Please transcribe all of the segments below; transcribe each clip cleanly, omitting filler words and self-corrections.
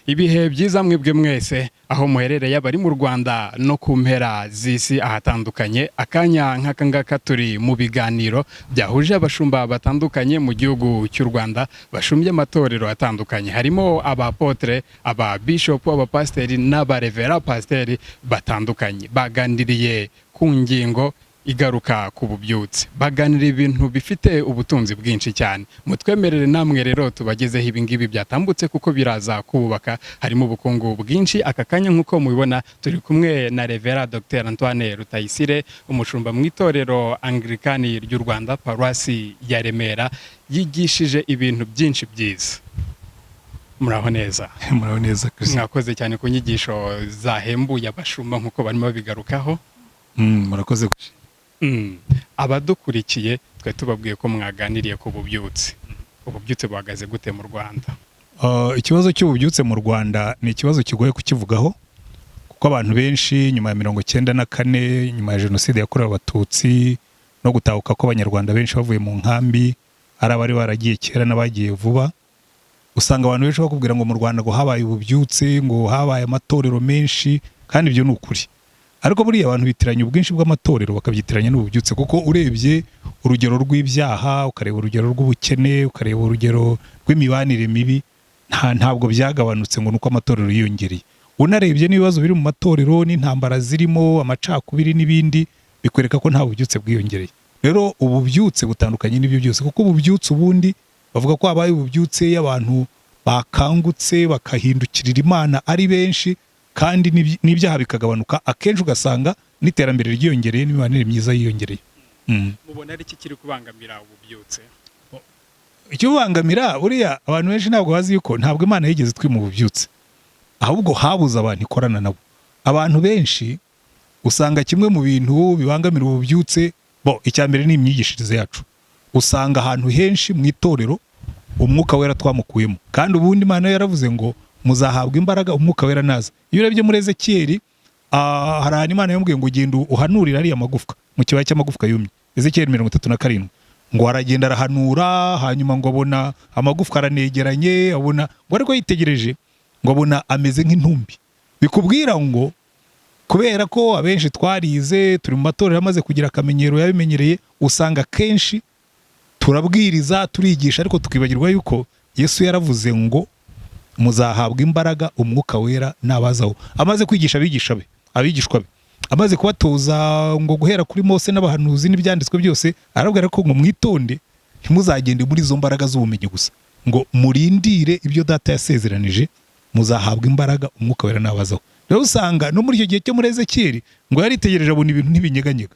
Ibihe byiza mwebwe mwese aho muherereye, abari mu Rwanda no ku mpera z'isi ahatandukanye. Akanya nk'aka ngaka turi mu biganiro byahuje abashumba batandukanye mu gihugu cy'u Rwanda, bashumbye amatorero atandukanye, harimo abapotre, ababishopu, abapasiteri n'abarevera pasiteri batandukanye. Baganiriye ku ngingo igaruka ku bubyutse, baganira ibintu bifite ubutunzi bwinshi cyane. Mutwemerere namwe rero tubagezeho ibingibi byatambutse, kuko biraza kubaka, harimo ubukungu bwinshi. Aka kanya nk'uko mubibona turi kumwe na Revera Dr Antoine Rutayisire, umushumba mu itorero Anglikani ry'u Rwanda, paruwasi ya Remera. Yigishije ibintu byinshi byiza. Muraho neza? Muraho neza, Christian. Mwakoze cyane ku nyigisho zahembuye abashumba nk'uko barimo babigarukaho. Murakoze. Abadukurikiye twe tubabwiye ko mwaganiriye ku bubyutse. Ububyutse buhagaze gute mu Rwanda? Ikibazo cy'ububyutse mu Rwanda ni ikibazo kigoye kukivugaho, kuko abantu benshi nyuma ya 94, nyuma ya Jenoside yakorewe Abatutsi no gutahuka kw'Abanyarwanda benshi bavuye mu nkambi, ari abari baragiye kera n'abagiye vuba, usanga abantu benshi bakubwira ngo mu Rwanda ngo habaye ububyutse, ngo habaye amatorero menshi, kandi ibyo ni ukuri. Ariko buriya abantu bitiranya ubwinshi bw'amatorero bakabyitiranya n'ububyutse, kuko urebye urugero rw'ibyaha, ukareba urugero rw'ubukene, ukareba urugero rw'imibanire mibi, ntabwo byagabanutse ngo nuko amatorero yiyongereye. Unarebye n'ibibazo biri mu matorero n'intambara zirimo, amacakubiri n'ibindi, bikwereka ko nta bubyutse bwiyongereye. Rero ububyutse butandukanye n'ibyo byose, kuko ububyutse ubundi bavuga ko habaye ububyutse iyo abantu bakangutse bakahindukirira Imana ari benshi, kandi n'ibyaha bikagabanuka. Akenshi ugasanga n'iterambere ryiyongereye n'imibanire myiza yiyongereye. Mubona ari iki kiri kubangamira ububyutse? Ikibubangamira, buriya abantu benshi ntabwo bazi yuko ntabwo Imana yigeze itwima ububyutse, ahubwo habuze abantu ikorana nabo. Abantu benshi usanga kimwe mu bintu bibangamira ububyutse, bo icya mbere ni imyigishirize yacu. Usanga ahantu henshi mu itorero Umwuka Wera twamukuyemo, kandi ubundi Imana yaravuze ngo muzahabwa imbaraga Umwuka Wera naza. Iyo urebye muri Ezekiyeli, hari ahantu Imana yamubwiye ngo genda uhanurire ariya magufwa mu kibaya cy'amagufwa yumye, Ezekiyeli 37. Ngo aragenda arahanura, hanyuma ngo abona amagufwa aranegeranye, abona ngo ariko yitegereje ngo abona ameze nk'intumbi. Bikubwira ngo kubera ko abenshi twarize, turi mu matorero amaze kugira akamenyero, yabimenyereye, usanga akenshi turabwiriza, turigisha, ariko tukibagirwa yuko Yesu yaravuze ngo muzahabwa imbaraga Umwuka Wera nabazaho. Amaze kwigisha abigisha be, abigishwa be, amaze kubatoza ngo guhera kuri Mose n'abahanuzi n'ibyanditswe byose, arabwira ko ngo mwitonde, ntimuzagende muri izo mbaraga z'ubumenyi gusa, ngo murindire ibyo Data yasezeranije, muzahabwa imbaraga Umwuka Wera nabazaho. Rero usanga no muri icyo gihe cyo muri Ezekiyeli ngo yaritegereje abona ibintu ntibinyeganyega,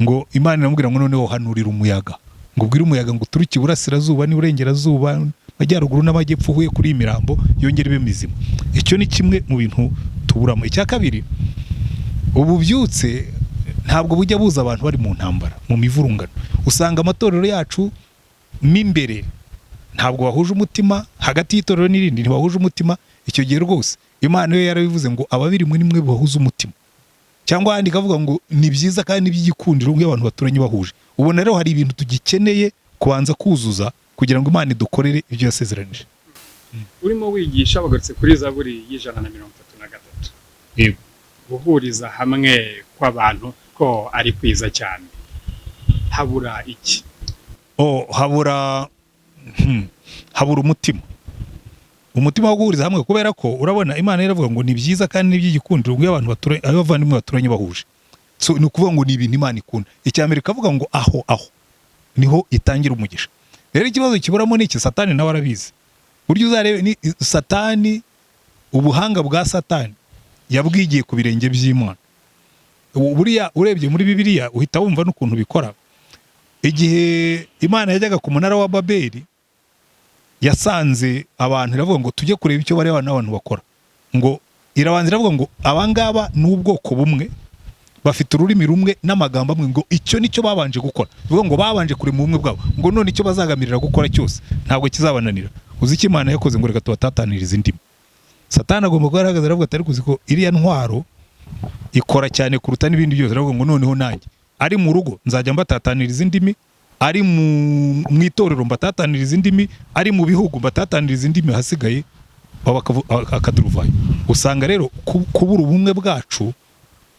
ngo Imana iramubwira ngo noneho hanurira umuyaga, ngo ubwire umuyaga ngo uturuke iburasirazuba n'iburengerazuba, amajyaruguru n'amajyepfo, uhuye kuri iyi mirambo yongere ibe mizima. Icyo ni kimwe mu bintu tuburamo. Icya kabiri, ububyutse ntabwo bujya buza abantu bari mu ntambara, mu mivurungano. Usanga amatorero yacu mo imbere ntabwo bahuje umutima, hagati y'itorero n'irindi ntibahuje umutima. Icyo gihe rwose Imana yo yarabivuze ngo ababiri muri mwe bahuze umutima, cyangwa ahandi ikavuga ngo ni byiza kandi n'iby'igikundiro iyo abantu baturanye bahuje. Ubona rero hari ibintu tugikeneye kubanza kuzuza kugira ngo Imana idukorere ibyo yasezeranije. Urimo wigisha bagarutse kuri Zaburi ya 133. Yego. Guhuriza hamwe kw'abantu ko ari kwiza cyane, habura iki? Oh, habura umutima, umutima wo guhuriza hamwe, kubera ko urabona Imana iravuga ngo ni byiza kandi ni iby'igikundiro iyo abantu baturanye, abavandimwe baturanye bahuje. So ni ukuvuga ngo ni ibintu Imana ikunda. Icya mbere ikavuga ngo aho niho itangira umugisha. Rero ikibazo kiburamo ni iki? Satani nawe arabizi. Buryo uzarebe ni Satani, ubuhanga bwa Satani yabwigiye ku birenge by'Imana. Buriya urebye muri Bibiliya uhita wumva n'ukuntu bikora. Igihe Imana yajyaga ku munara wa Babeli, yasanze abantu, iravuga ngo tujye kureba icyo bareba n'abantu bakora. Ngo irabanza iravuga ngo abangaba ni ubwoko bumwe, bafite ururimi rumwe n'amagambo amwe. Ngo icyo nicyo babanje gukora. Bivuga ngo babanje kurema ubumwe bwabo, ngo none icyo bazaganirira gukora cyose ntabwo kizabananira. Uzi icyo Imana yakoze? Ngo reka tubatatanirize indimi. Satani agomba kuba yarahagaze aravuga ati ariko uzi ko iriya ntwaro ikora cyane kuruta n'ibindi byose? Aravuga ngo noneho nanjye ari mu rugo nzajya mbatataniriza indimi, ari mu itorero mbatataniriza indimi, ari mu bihugu mbatataniriza indimi, hasigaye Waba akaduruvayo. Usanga rero kubura ubumwe bwacu,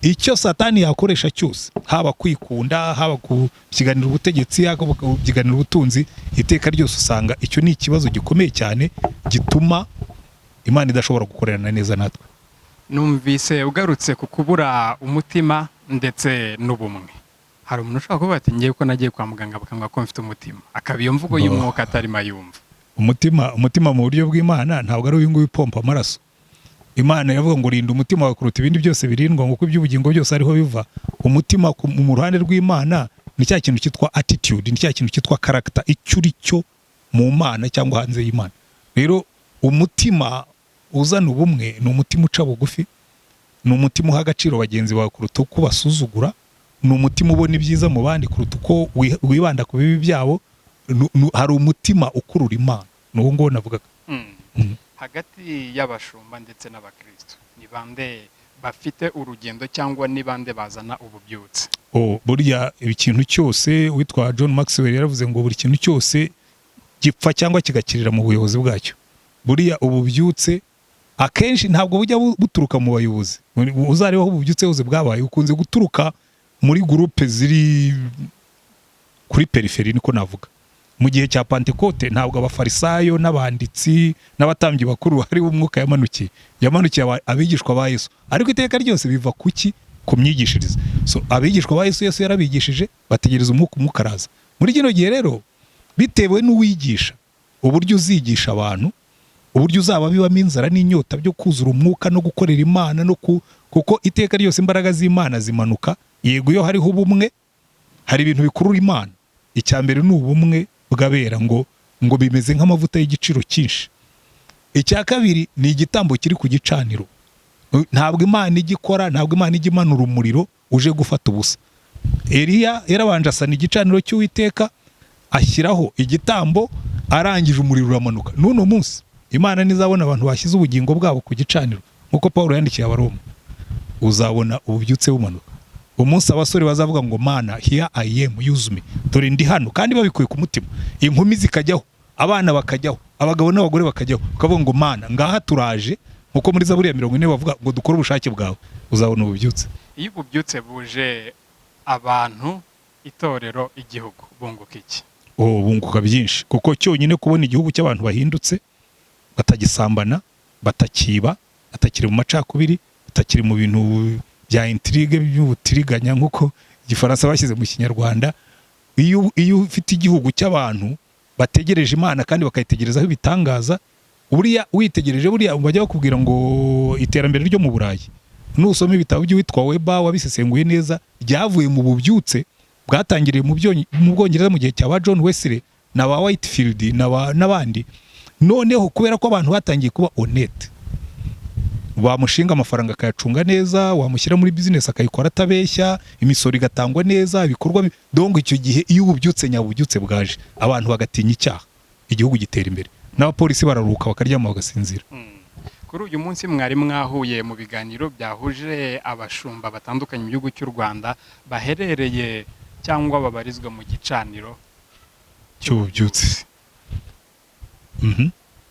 icyo Satani yakoresha cyose, haba kwikunda, haba kubyiganira ubutegetsi, haba kubyiganira ubutunzi, iteka ryose usanga icyo ni ikibazo gikomeye cyane gituma Imana idashobora gukorerana neza natwe. Numvise ugarutse ku kubura umutima ndetse n'ubumwe. Hari umuntu ushobora kuvuga ati: "Ngiye ko nagiye kwa muganga bakambwira ko mfite umutima", akaba iyo mvugo y'umwuka atarimo ayumva. Umutima mu buryo bw'Imana ntabwo ari uyu nguyu upompa amaraso. Imana iravuga ngo: "Rinda umutima wawe kuruta ibindi byose birindwa, ngo kuko iby'ubugingo byose ariho biva." Umutima mu ruhande rw'Imana ni cya kintu cyitwa attitude, ni cya kintu cyitwa character, icyo uri cyo mu Mana cyangwa hanze y'Imana. Rero umutima uzana ubumwe ni umutima uca bugufi, ni umutima uha agaciro bagenzi bawe kuruta uko ubasuzugura, ni umutima ubona ibyiza mu bandi kuruta uko wibanda ku bibi byabo. Hari umutima ukurura Imana, ni uwo nguwo navugaga. Hagati y'abashumba ndetse n'abakristo, ni bande bafite urugendo cyangwa ni bande bazana ububyutse? Oh, burya ikintu cyose, witwa John Maxwell yaravuze ngo buri kintu cyose gipfa cyangwa kigakirira mu buyobozi bwacyo. Buriya ububyutse akenshi ntabwo bujya buturuka mu bayobozi. Uzareba aho ububyutse hose bwabaye, bukunze guturuka muri groupe ziri kuri périphérie, niko navuga. Mu gihe cya Pantekote ntabwo abafarisayo n'abanditsi n'abatambyi bakuru ari bo umwuka yamanukiye, yamanukiye abigishwa ba Yesu. Ariko iteka ryose biva kuki? Ku myigishirize. So abigishwa ba Yesu, Yesu yarabigishije, bategereza umwuka, umwuka araza. Muri kino gihe rero, bitewe n'uwigisha, uburyo uzigisha abantu, uburyo uzaba bibamo inzara n'inyota byo kuzura umwuka no gukorera Imana no ku kuko iteka ryose imbaraga z'Imana zimanuka. Yego, iyo hariho ubumwe, hari ibintu bikurura Imana. Icya mbere ni ubumwe bw'abera, ngo bimeze nk'amavuta y'igiciro cyinshi. Icya kabiri ni igitambo kiri ku gicaniro. Ntabwo Imana ijya ikora, ntabwo Imana ijya imanura umuriro uje gufata ubusa. Eliya yarabanje asana igicaniro cy'Uwiteka, ashyiraho igitambo, arangije umuriro uramanuka. N'uno munsi Imana nizabona abantu bashyize ubugingo bwabo ku gicaniro, nk'uko Paul yandikiye Abaroma, uzabona ububyutse bumanuka. Umunsi abasore bazavuga ngo: "Mana, here I am, use me, dore ndi hano", kandi babikuye ku mutima, inkumi zikajyaho, abana bakajyaho, abagabo n'abagore bakajyaho, ukavuga ngo: "Mana, ngaha turaje", nkuko muri Zaburi ya 40 bavuga ngo: "Dukore ubushake bwawe", uzabona ububyutse. Iyo ububyutse buje, abantu, itorero, igihugu bunguka iki? Oh, bunguka byinshi, kuko cyonyine kubona igihugu cy'abantu bahindutse, batagisambana, batakiba, batakiri mu macakubiri, batakiri mu bintu bya intrigue, by'ubutiriganya, nk'uko Igifaransa bashyize mu Kinyarwanda. Iyo ufite igihugu cy'abantu bategereje Imana kandi bakayitegerezaho ibitangaza, buriya witegereje, buriya bajya bakubwira ngo iterambere ryo mu Burayi, nusoma ibitabo by'uwitwa Weber wabisesenguye neza, ryavuye mu bubyutse bwatangiriye mu Bwongereza mu gihe cya ba John Wesley na ba Whitefield n'abandi. Noneho kubera ko abantu batangiye kuba honnête, wamushinga amafaranga akayacunga neza, wamushyira muri business akayikora atabeshya, imisoro igatangwa neza, ibikorwa donc icyo gihe iyo ububyutse nyabubyutse bwaje, abantu bagatinya icyaha, igihugu gitera imbere, n'abapolisi bararuhuka, bakaryama, bagasinzira. Kuri uyu munsi mwari mwahuye mu biganiro byahuje abashumba batandukanye mu gihugu cy'u Rwanda baherereye cyangwa babarizwa mu gicaniro cy'ububyutse.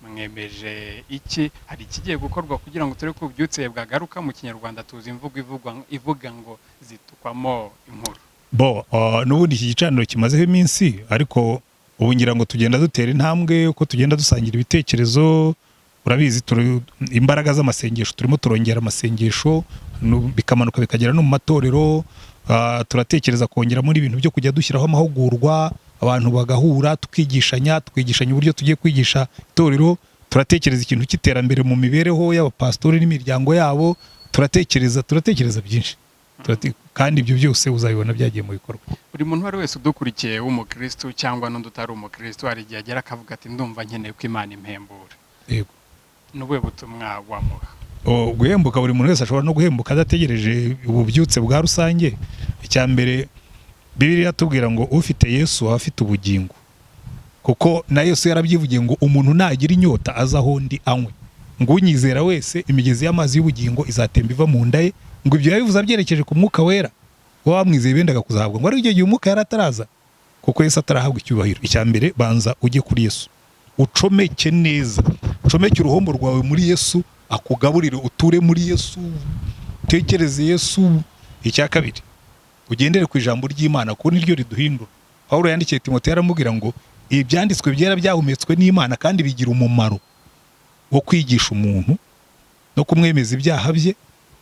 Mwemeje iki? Hari ikigiye gukorwa kugira ngo turebe ko ububyutse bwagaruka? Mu Kinyarwanda tuzi imvugo ivuga ngo zitukwamo inkuru. Bo n'ubundi iki gicaniro kimazeho iminsi, ariko ubu ngira ngo tugenda dutera intambwe uko tugenda dusangira ibitekerezo. Urabizi, imbaraga z'amasengesho, turimo turongera amasengesho, bikamanuka bikagera no mu matorero. Turatekereza kongeramo n'ibintu byo kujya dushyiraho amahugurwa, abantu bagahura, tukigishanya, tukigishanya uburyo tugiye kwigisha itorero. Turatekereza ikintu cy'iterambere mu mibereho y'abapasitori n'imiryango yabo. Turatekereza byinshi. Kandi ibyo byose uzabibona byagiye mu bikorwa. Buri muntu uwo ari wese udukurikiye w'umukristu cyangwa n'undi utari umukristu, hari igihe agera akavuga ati: "Ndumva nkeneye ko Imana impembura." Yego. Ni ubuhe butumwa wamuha? O, guhembuka, buri muntu wese ashobora no guhembuka adategereje ububyutse bwa rusange. Icya mbere, Bibiliya iratubwira ngo ufite Yesu aba afite ubugingo, kuko na Yesu yarabyivugiye ngo: "Umuntu nagira inyota aze aho ndi anywe", ngo: "Unyizera wese imigezi y'amazi y'ubugingo izatemba iva mu nda ye." Ngo ibyo yabivuze abyerekeje ku Mwuka Wera wamwizeye bendaga kuzahabwa, ngo ariko icyo gihe umwuka yari ataraza kuko Yesu atarahabwa icyubahiro. Icya mbere, banza ujye kuri Yesu, ucomeke neza. Ucomeke uruhombo rwawe muri Yesu, akugaburire, uture muri Yesu, utekereze Yesu. Icya kabiri, ugendere ku ijambo ry'Imana, kuko niryo riduhindura. Pawulo yandikiye Timoteyo aramubwira ngo ibyanditswe byera byahumetswe n'Imana kandi bigira umumaro wo kwigisha umuntu no kumwemeza ibyaha bye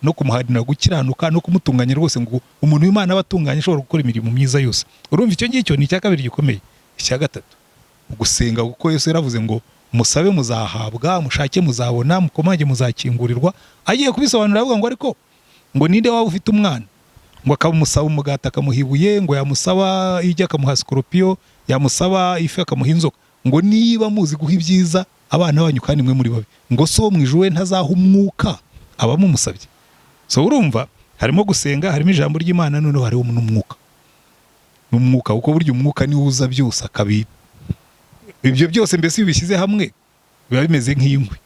no kumuharanira gukiranuka no kumutunganya rwose, ngo umuntu w'Imana aba atunganye, ashobora gukora imirimo myiza yose. Urumva icyo ngicyo ni icya kabiri gikomeye. Icya gatatu, gusenga, kuko Yesu yaravuze ngo musabe muzahabwa, mushake muzabona, mukomange muzakingurirwa. Agiye kubisobanura avuga ngo ariko ngo ninde waba ufite umwana ngo akamusaba umugati akamuha ibuye, ngo yamusaba ijya akamuha sikoropiyo, yamusaba ifi akamuha inzoka? Ngo niba muzi guha ibyiza abana banyu kandi mwe muri babi, ngo so wo mu ijuru we ntazaha umwuka abamumusabye? So urumva harimo gusenga, harimo ijambo ry'Imana, noneho harimo n'umwuka, n'umwuka, kuko burya umwuka niwo uza byose akabi ibyo byose. Mbese iyo ubishyize hamwe biba bimeze nk'inkwi.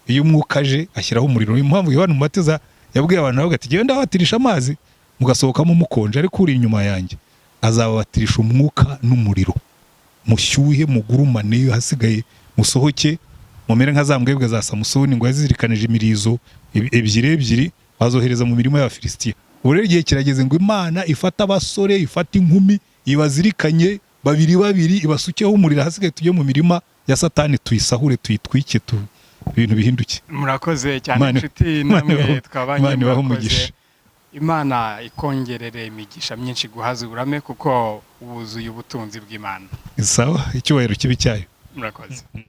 Iyo umwuka aje ashyiraho umuriro. Niyo mpamvu Yohana Umubatiza yabwiye abantu, aravuga ati: "Jyewe ndabatirisha amazi mugasohokamo mukonje, ariko uri inyuma yanjye azababatirisha umwuka n'umuriro, mushyuhe mugurumane, hasigaye musohoke mumere nka za mbwebwe za Samusoni, ngo yazizirikanije imirizo ebyiri ebyiri, bazohereza mu mirimo y'Abafilisitiya." Ubu rero igihe kirageze ngo Imana ifate abasore, ifate inkumi, ibazirikanye babiri babiri, ibasukeho umuriro, hasigaye tujye mu mirima ya Satani tuyisahure, tuyitwike, ibintu bihinduke. Murakoze cyane. Inshuti Imana namwe twabanye, Imana ibahe murakoze. umugisha. Imana ikongerere imigisha myinshi, guhaza uburame, kuko wuzuye ubutunzi bw'Imana. Sawa, icyubahiro kibe cyayo. Murakoze.